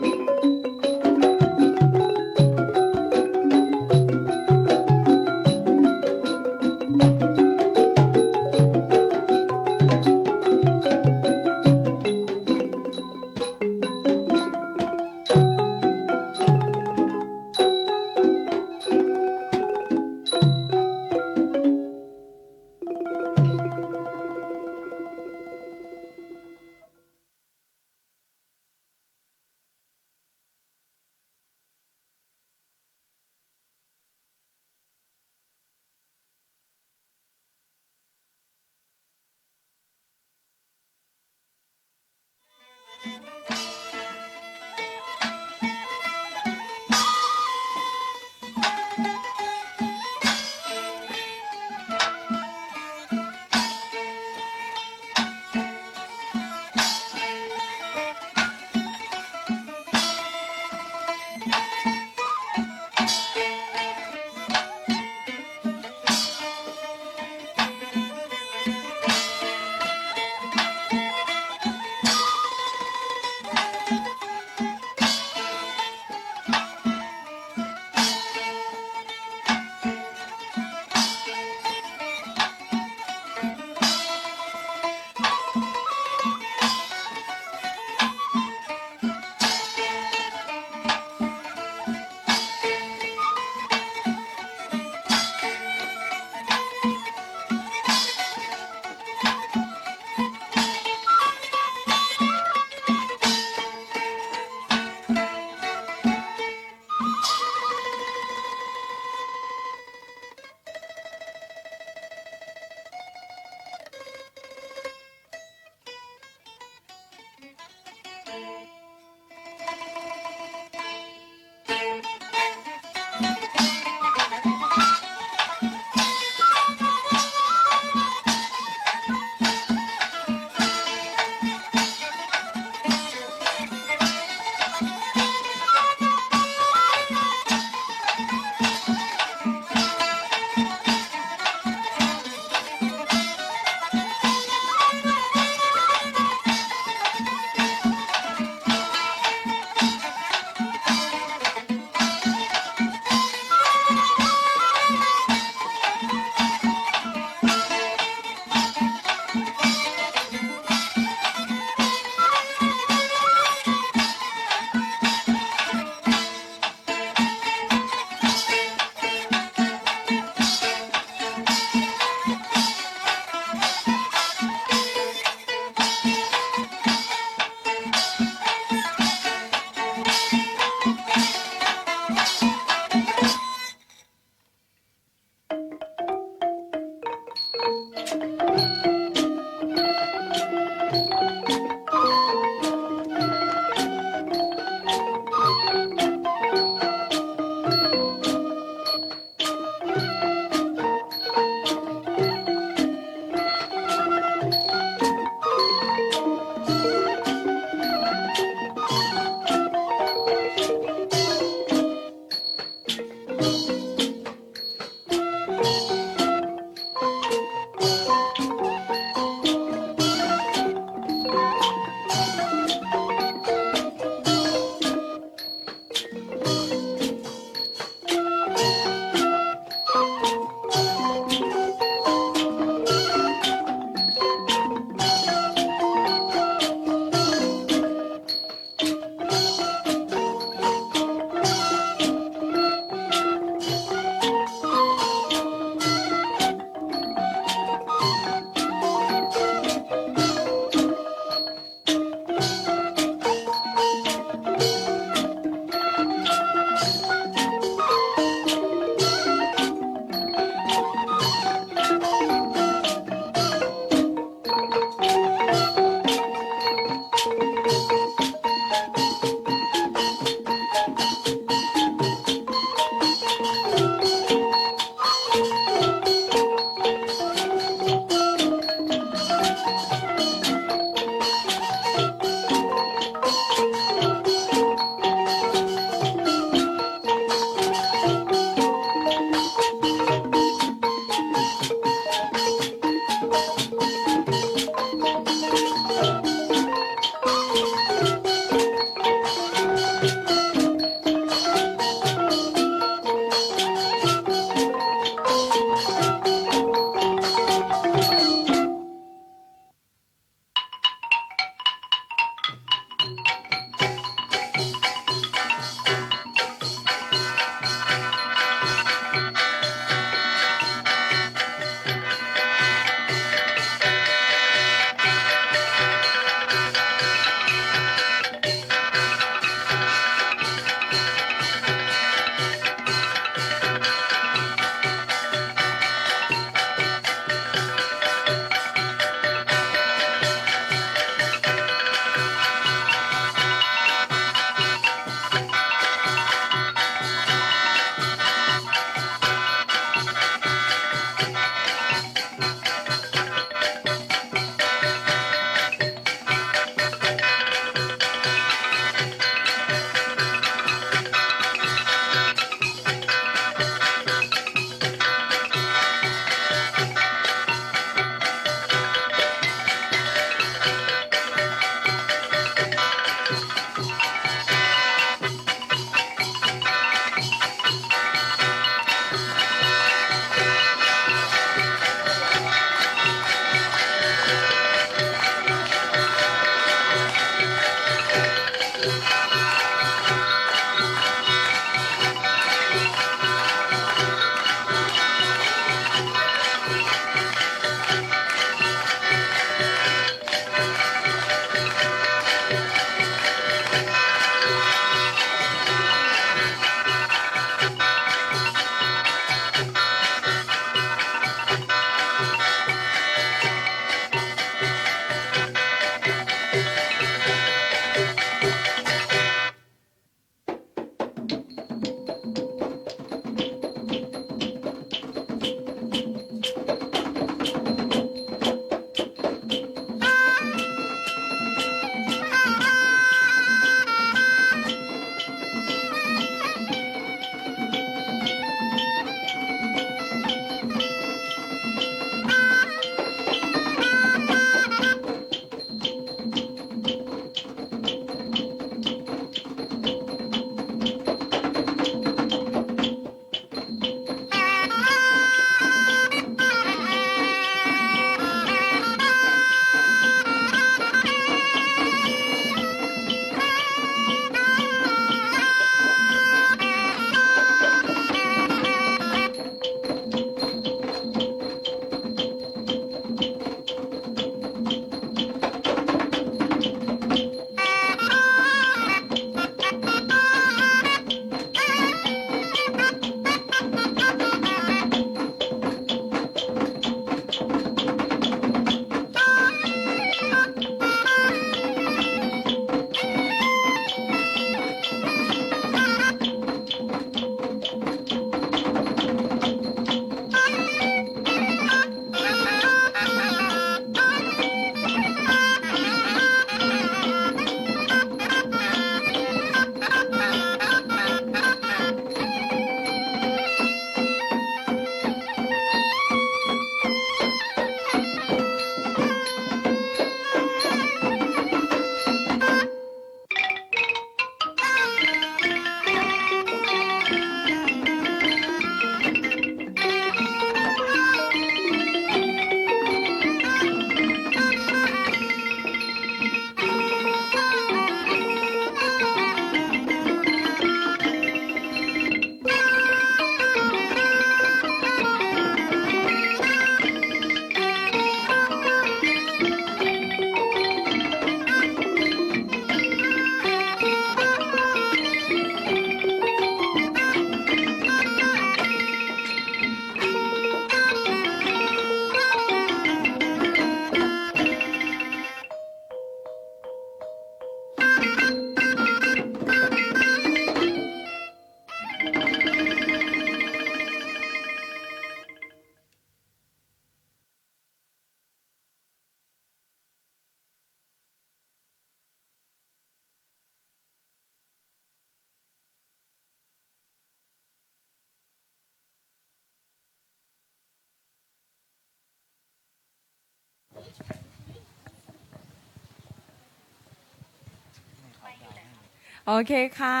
โอเคค่ะ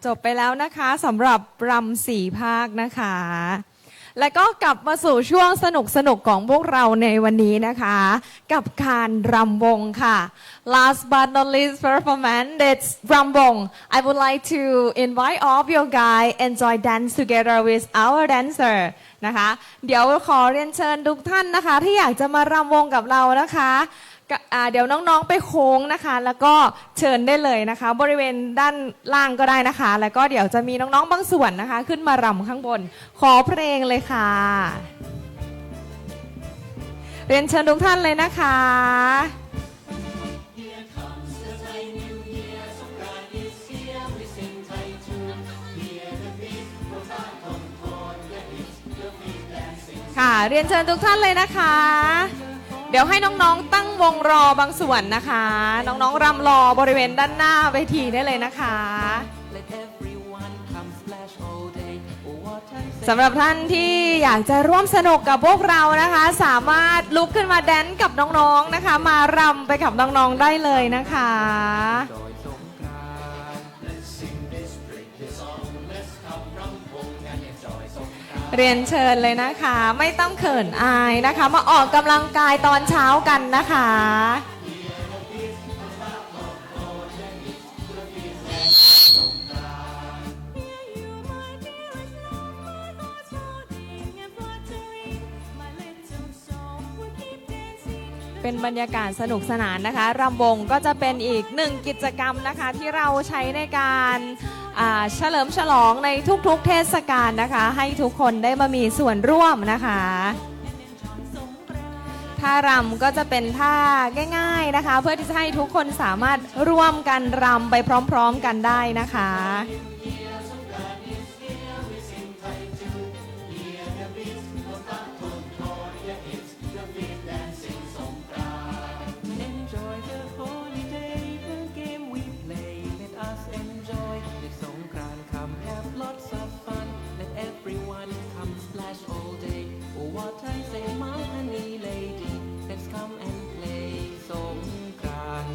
จบไปแล้วนะคะ สำหรับรำสี่ภาคนะคะ และก็กลับมาสู่ช่วงสนุกๆ ของพวกเราในวันนี้นะคะ กับการรำวงค่ะ Last but not least performance, it's รำวง. I would like to invite all of you guys enjoy dance together with our dancer นะคะ เดี๋ยวขอเรียนเชิญทุกท่านนะคะ ที่อยากจะมารำวงกับเรานะคะ ก็ อ่า เดี๋ยวน้องๆ ไปโค้งนะคะ แล้วก็เชิญได้เลยนะคะ บริเวณด้านล่างก็ได้นะคะ แล้วก็เดี๋ยวจะมีน้องๆ บางส่วนนะคะ ขึ้นมารำข้างบน ขอเพลงเลยค่ะ เรียนเชิญทุกท่านเลยนะคะ ค่ะ เรียนเชิญทุกท่านเลยนะคะ เดี๋ยวให้น้องๆ ตั้งวงรอบางส่วนนะคะ น้องๆ รำรอบริเวณด้านหน้าเวทีได้เลยนะคะ สำหรับท่านที่อยากจะร่วมสนุกกับพวกเรานะคะ สามารถลุกขึ้นมาแดนซ์กับน้องๆ นะคะ มารำไปกับน้องๆ ได้เลยนะคะ เรียนเชิญเลยนะคะ ไม่ต้องเขินอายนะคะ มาออกกำลังกายตอนเช้ากันนะคะ เป็นบรรยากาศสนุกสนานนะคะ รำวงก็จะเป็นอีกหนึ่งกิจกรรมนะคะ ที่เราใช้ในการ อ่า เฉลิมฉลองในทุกๆ เทศกาลนะคะ ให้ทุกคนได้มามีส่วนร่วมนะคะ ท่ารำก็จะเป็นท่าง่ายๆ นะคะ เพื่อที่จะให้ทุกคนสามารถร่วมกันรำไปพร้อมๆ กันได้นะคะ Enjoy the holiday, the game we play. Let us enjoy. Let Songkran come, have lots of fun. Let everyone come splash all day. Oh, what I say, my honey lady. Let's come and play Songkran.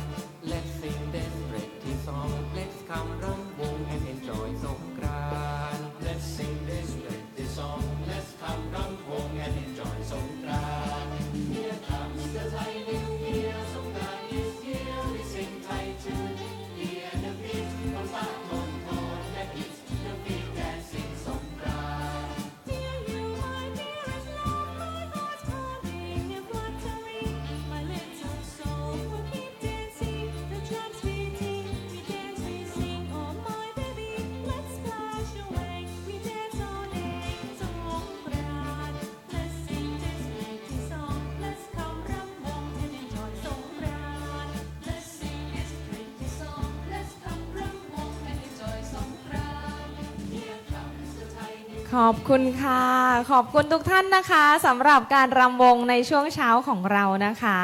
Let's sing this pretty song. Let's come รำวง and enjoy Songkran. Let's sing this pretty song. Let's come รำวง and enjoy Songkran. Here comes the Thai New Year. Songkran is here. We sing Thai tune. Hear the beat. Pon pah pon pon. The beat. The beat dancing Songkran. Dear you, my dearest love, my heart's calling and fluttering. My little soul will keep dancing. The drums beating, we dance, we sing. Oh, my baby, let's splash away. We dance all day, Songkran. Let's sing this pretty song. Let's come รำวง and enjoy Songkran. Let's sing this pretty song. Let's come รำวง and enjoy Songkran. Here comes the Thai New Year. ขอบคุณค่ะ ขอบคุณทุกท่านนะคะ สำหรับการรำวงในช่วงเช้าของเรานะคะ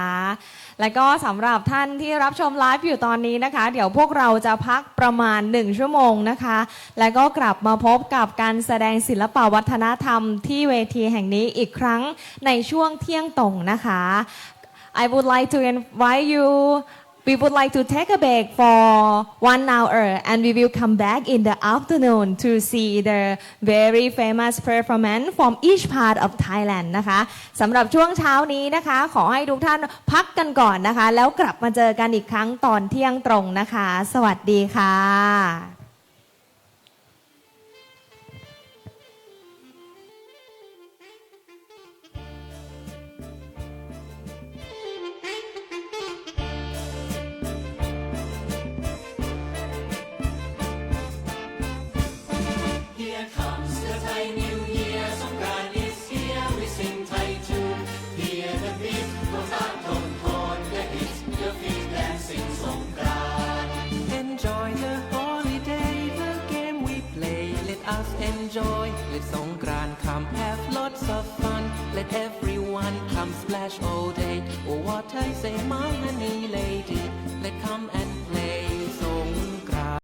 และก็สำหรับท่านที่รับชมไลฟ์อยู่ตอนนี้นะคะ เดี๋ยวพวกเราจะพักประมาณหนึ่งชั่วโมงนะคะ แล้วก็กลับมาพบกับการแสดงศิลปะวัฒนธรรมที่เวทีแห่งนี้อีกครั้งในช่วงเที่ยงตรงนะคะ I would like to invite you, we would like to take a break for one hour and we will come back in the afternoon to see the very famous performance from each part of Thailand นะคะ สำหรับช่วงเช้านี้นะคะ ขอให้ทุกท่านพักกันก่อนนะคะ แล้วกลับมาเจอกันอีกครั้งตอนเที่ยงตรงนะคะ สวัสดีค่ะ Here comes the Thai New Year, Songkran is here, we sing Thai tune. Hear the beat, พนปะพนปอน the hits, the feet dancing Songkran. Enjoy the holiday, the game we play, let us enjoy. Let Songkran come, have lots of fun. Let everyone come splash all day. Oh, what I say, my honey lady. Let come and